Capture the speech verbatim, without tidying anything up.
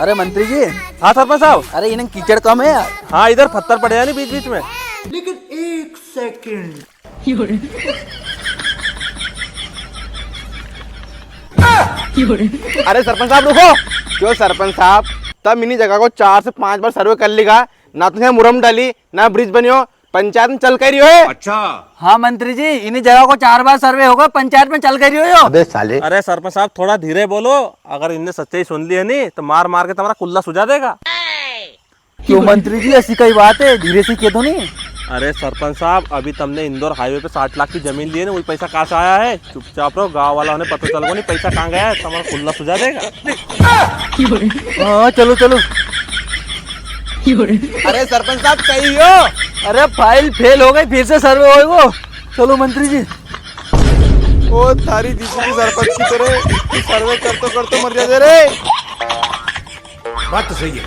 अरे मंत्री जी। हाँ सरपंच साहब। अरे इन्हें कीचड़ कम है यार। हाँ, इधर पत्थर पड़े हैं नी बीच बीच में। लेकिन एक सेकंड। अरे सरपंच साहब रुको। क्यों सरपंच साहब, तम इन्हीं जगह को चार से पांच बार सर्वे कर लीगा, ना तो यहाँ मुरम डाली, ना ब्रिज बनियो, पंचायत में चल कई रियो है। अच्छा। हाँ मंत्री जी, इन्हीं जगह को चार बार सर्वे होगा, पंचायत में चल कई रियो यो। अबे साले। अरे सरपंच साहब, थोड़ा धीरे बोलो, अगर इनने सच्चाई सुन ली है नी, तो मार मार के तुम्हारा कुल्ला सुजा देगा। क्यों मंत्री जी, ऐसी कई बात है, धीरे से कह दो नी। अरे सरपंच साहब, अभी तमने इंदौर हाईवे पे साठ लाख की जमीन ली है ना, वही पैसा कहाँ से आया है? चुपचाप रहो, गाँव वाला होने पता चल को नी पैसा कहाँ गया है, तुम्हारा कुल्ला सुजा देगा। हाँ, चलो, चलो। अरे सरपंच साहब, सही हो। अरे फाइल फेल हो गई, फिर से सर्वे होएगो। चलो मंत्री जी। ओ थारी दीदी की सरपंच की तो रे, तू सर्वे करतो करतो मर जा रे। बात तो सही है।